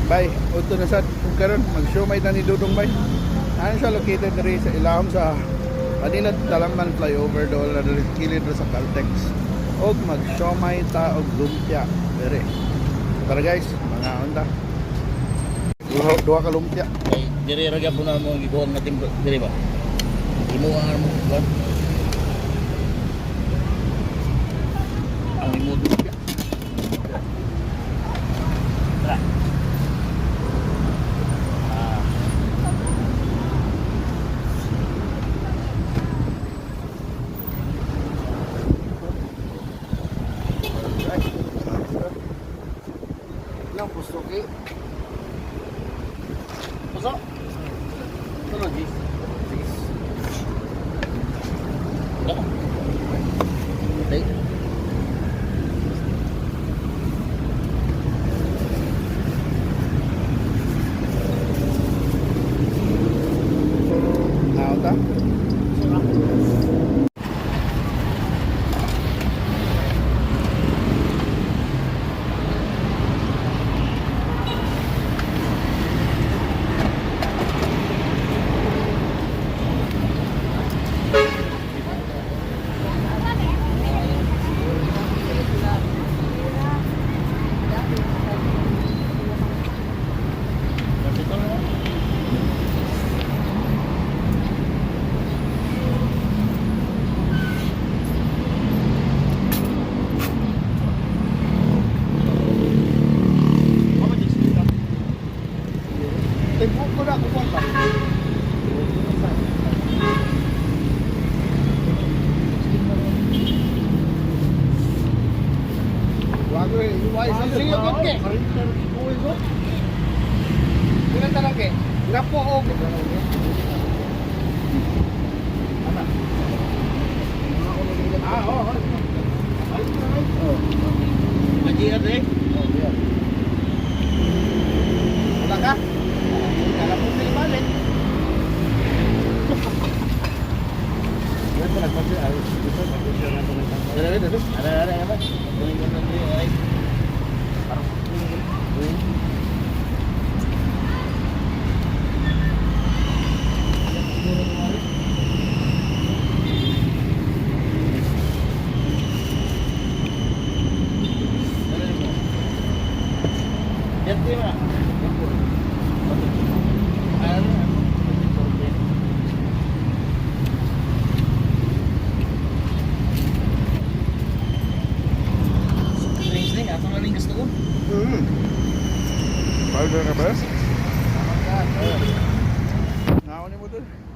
Bay, udto na sad kung karon mag-siomay ta ni Dudong, bay. Ano siya, located diri sa ilawom sa Manila Talamban flyover dool na diri kilid ra sa Caltex. Og mag-siomay ta og lumpia diri. Tara guys, mga unta. Duha, duha ka lumpia. Kay diri ra gyapon na mo gikuha nga timbro diri ba. Imo ang mo kuan. Ang imo lumpia. Tara. Ah. Lang pusto kay. Puso. Tulo, Gis. Wala. Okay. Naunta. Dito na. Tempo ko na kuwan ba? Wago eh, why sa siyo gud ke? Kuna tanan ke? Grapo og. Ah, oh. Oh. Majirat eh. Wala ka? Kala mo sila balik. Ada ada ada ada apa? Ay. Drinks din, ato na rin gusto ko. Powder na ba? Naon ni mo doon?